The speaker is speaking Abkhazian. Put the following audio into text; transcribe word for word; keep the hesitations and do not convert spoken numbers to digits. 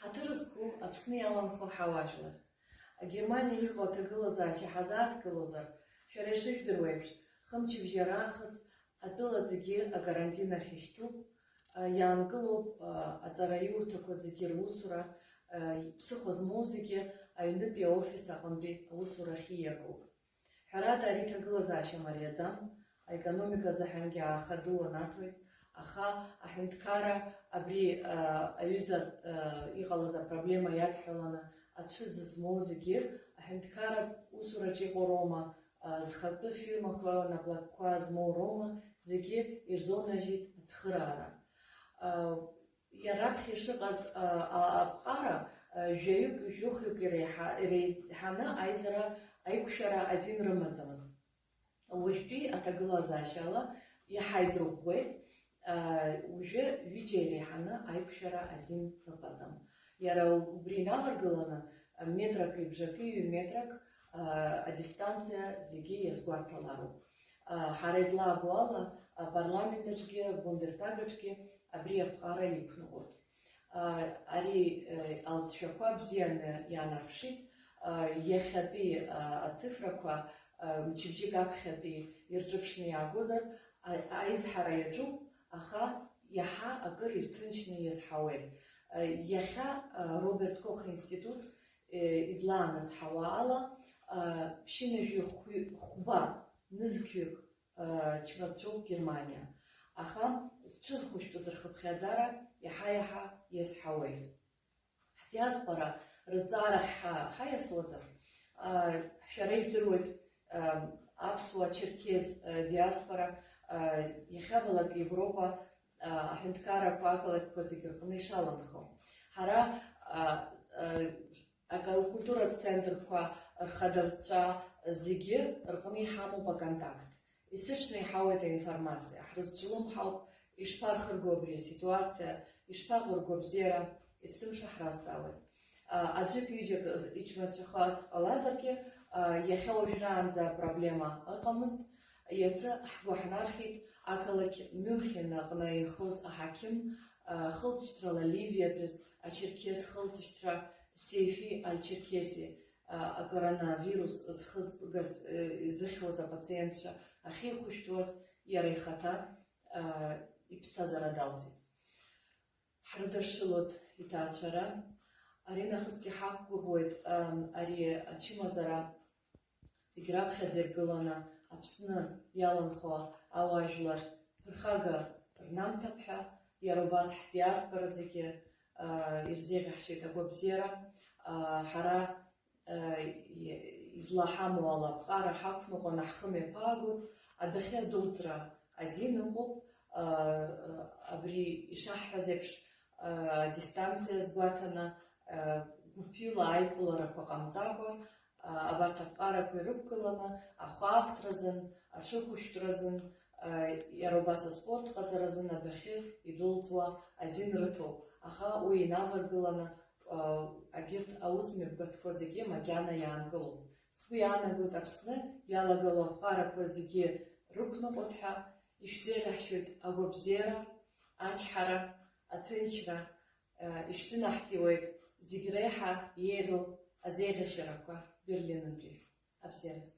Ҳаҭыр зқәу Аԥсны иаланхо ҳауаажәлар. Германиа иҟоу аҭагылазаашьа ҳазааҭгылозар, шәара ишыжәдыруа еиԥш, хымчыбжьа раахыс атәыла зегьы акарантин ахь ишьҭуп, иаанкылоуп аҵараиурҭақәа зегьы русура, ԥсыхәа змоу зегьы аҩнытәи аофис аҟынтәи аусурахь ииагоуп. Ҳәарада, ари ҭагылазаашьа мариаӡам, аекономика азыҳәангьы ааха ду анаҭоит, аха аҳәынҭқарра абри, а, аҩыза, а, иҟалаз апроблема иадҳәаланы ацәыӡ змоу зегьы, аҳәынҭқарратә усураҿ иҟоу роума, а, зхатәы фирмақәа наплакқәа змоу роума, зегьы ирзонажьит ацхыраара. А, Иара аԥхьа ишыҟаз, а, а, аԥҟара, а, жәаҩык, жәохҩык иреиҳа-, иреиҳаны аизара, аиқәшәара азин рымаӡамызт. Уажәтәи аҭагылазаашьала иаҳа идрыӷәӷәеит, а, уажәы ҩыџьа иреиҳаны аиқәшәара азин ыҟаӡам. Иара убри инаваргыланы, а, метрак ибжаки ҩ-метрак, а, адистанциа зегьы иазгәарҭалароуп. А, ҳара излаабо ала, апарламент аҿгьы, Бундестаг аҿгьы абри аԥҟара иқәныҟәоит. А, ари, э, алҵшәақәа бзианы иаанарԥшит. А, иахьатәи, а, ацифрақәа, а, мчыбжьык аԥхьатәи ирҿыԥшны иаагозар, а, аизҳара иаҿуп, аха иаҳа акыр ирҭынчны иазҳауеит. А, иахьа, а, Роберт Кох институт, э, излаанацҳауа ала, а, ԥшьынажәи хәи-, хәба нызқьҩык чмазцәоуп Германиа. Аха зҽызхәышәтәыз рхыԥхьаӡара иаҳа-иаҳа иазҳауеит. Ҳдиаспора рызҵаарахь ҳа-, ҳаиасуазар, а, шәара ижәдыруеит, а, аԥсуа, черкез, а, диаспора, а, иахьабалак Европа, а, аҳәынҭқаррақәа, ақалақьқәа зегьы рҟны ишаланхо. Ҳара, а, а, акультуратә центрқәа рхадацәа зегьы рҟны иҳамоуп аконтакт. Исыҽны иҳауеит аинформациа, ҳрызҿлымҳауп, ишԥархырго абри аситуациа, ишԥаҟоу ргәабзиара, есымша ҳразҵаауеит. А, аӡәык-ҩыџьак ичмазцәахаз ҟалазаргьы, а, иахьа уажәраанӡа апроблема ыҟамызт. Иацы ҳгәы ҳнархьит ақалақь Мюнхен аҟны инхоз аҳақьым, а, хылҵшьҭрала Ливиатәыз ачерқьес хылҵшьҭра Сейфи Аль-Черкеси, а, акоронавирус зхызгаз, э, изыхьуаз апациентцәа ахьихәышәтәуаз иара ихаҭа, а, иԥсҭазаара далҵит. Ҳрыдыршылоит иҭаацәара. Аринахысгьы ҳақәгәыӷуеит, ам, ари ачымазара зегь раԥхьаӡа иргыланы Аԥсны иаланхо ауаажәлар ԥырхага рнамҭап ҳәа, иара убас ҳдиаспора зегьы, а, ирзеиӷьаҳшьеит агәабзиара. А, ҳара, а, и-, излаҳамоу ала аԥҟара ҳақәныҟәаны ҳхы мҩаԥаагоит, адәахьы адәылҵра азин ыҟоуп, а, а, абри ишаҳҳәаз еиԥш, а, дистанциа азгәаҭаны, а, гәыԥҩыла аиԥыларақәа ҟамҵакәа, а, абарҭ аԥҟарақәа ирықәгыланы ахәаахәҭразын, аҽыхәышәтәразын, а, иара убас аспорт ҟаҵаразын адәахьы идәылҵуа азин рыҭоуп, аха уи инаваргыланы, а, агьырҭ аус мҩаԥгатәқәа зегьы макьана иаанкылоуп. Сгәы иаанагоит Аԥсны иалагало аԥҟарақәа зегьы рықәныҟәоит ҳәа, ишәзеиӷьаҳшьоит агәабзиара, ачҳара, аҭынчра, а, ишәзынаҳҭиуеит зегь реиҳа еиӷьу азеиӷьашьарақәа Берлинынтәи. Абзиараз.